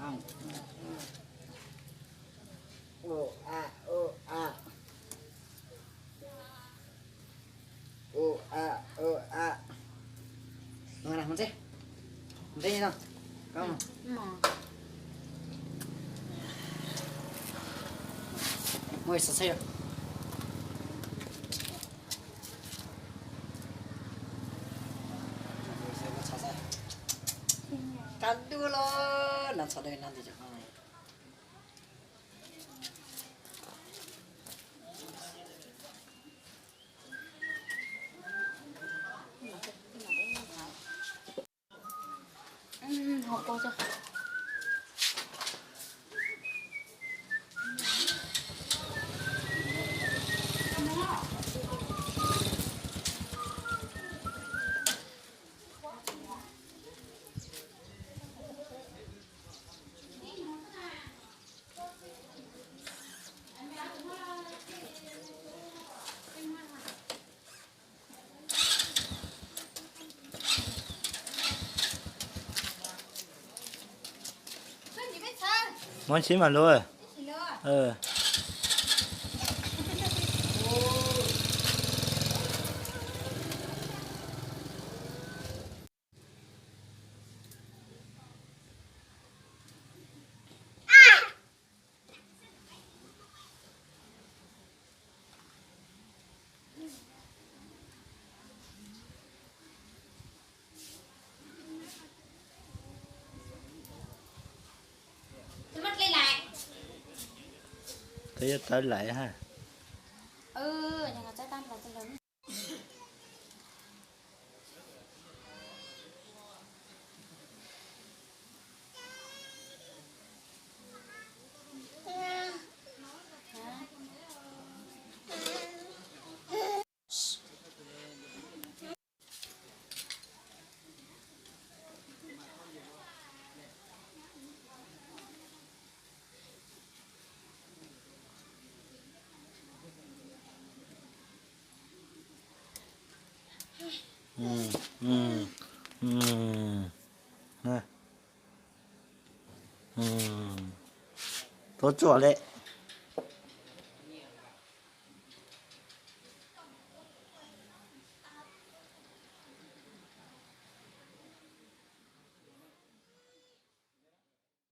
Ua a, ua a. Ua a, ua a. Mus na, mus ntej. Mus ntej no. Koj mus. Mus xauj xauj. Qab dua los no txhob dawb no ntawm cov no. Muab ntsis mas luv. Twb yuav tawv lawm ha. Tuav tshuaj li.